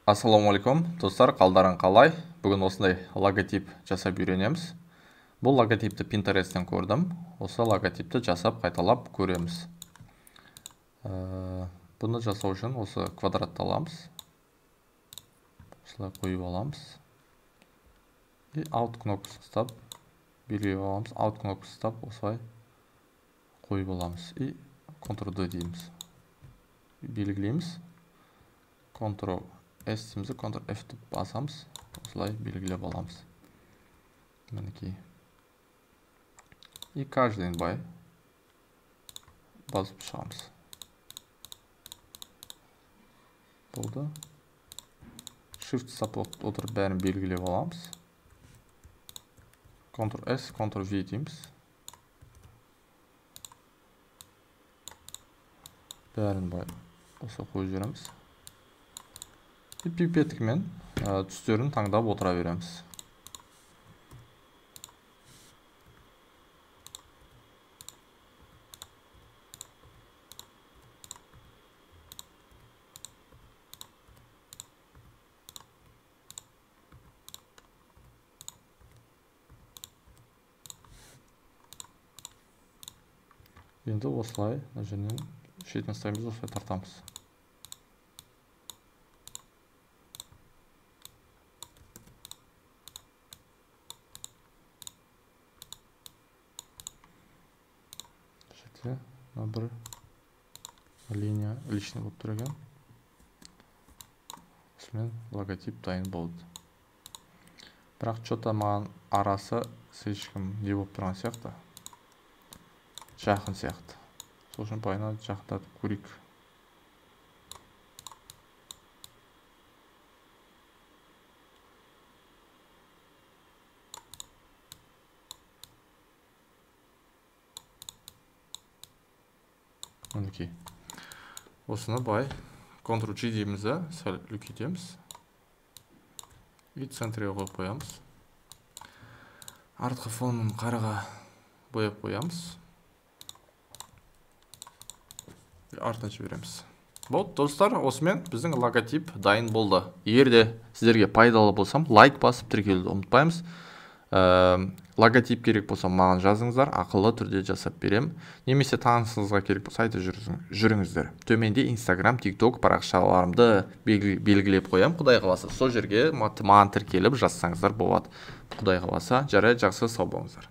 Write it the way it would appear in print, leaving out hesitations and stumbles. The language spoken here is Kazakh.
Ассалаумағалейкум, достар, қалдарың қалай? Бүгін осындай логотип жасап үйренеміз. Бұл логотипті Pinterest'тен көрдім. Осы логотипті жасап қайталап көреміз. Бұны жасау үшін осы квадратты аламыз. Осылай қойып аламыз. И Alt кнопкасын ұстап, белгілеп аламыз. Alt кнопкасын ұстап, осылай қойып аламыз. И Ctrl D дейміз. Белгілейміз. Ctrl S дейміз, Ctrl F деп басамыз. Осылай белгілеп аламыз. Мінекей. И каждый бай басып шығамыз. Болды. Shift ұстап отырып бәрін белгілеп аламыз. Ctrl S, Ctrl V дейміз. Бәрін бай осы қойып жібереміз. И пипеткімен түстерін таңдап отыра береміз. Енді осылай мына жерінен шетін ұстаймыз, осылай тартамыз. Мына бір линия лишний болып тұр екен. Осымен логотип дайын болды. Бірақ что-то маған арасы слишком не болып тұрған сияқты. Жақын сияқты. Сол үшін былайына жақындатып көрейік. Мінекей. Осыны былай Ctrl G дейміз де, сәл үлкейтеміз. И центрге қойып қоямыз. Артқы фонын қараға бояп қоямыз. Артына жібереміз. Болды, достар, осымен біздің логотип дайын болды. Егер де сіздерге пайдалы болсам, лайк басып тіркелуді ұмытпаймыз. Логотип керек болса маған жазыңыздар, ақылы түрде жасап берем. Немесе танысыңызға керек болса айта жүріңіздер. Төменде Instagram, TikTok парақшаларымды белгілеп қоям. Құдай қаласа сол жерге маған тіркеліп жазсаңыздар болады. Құдай қаласа, жарайды, жақсы, сау болыңыздар.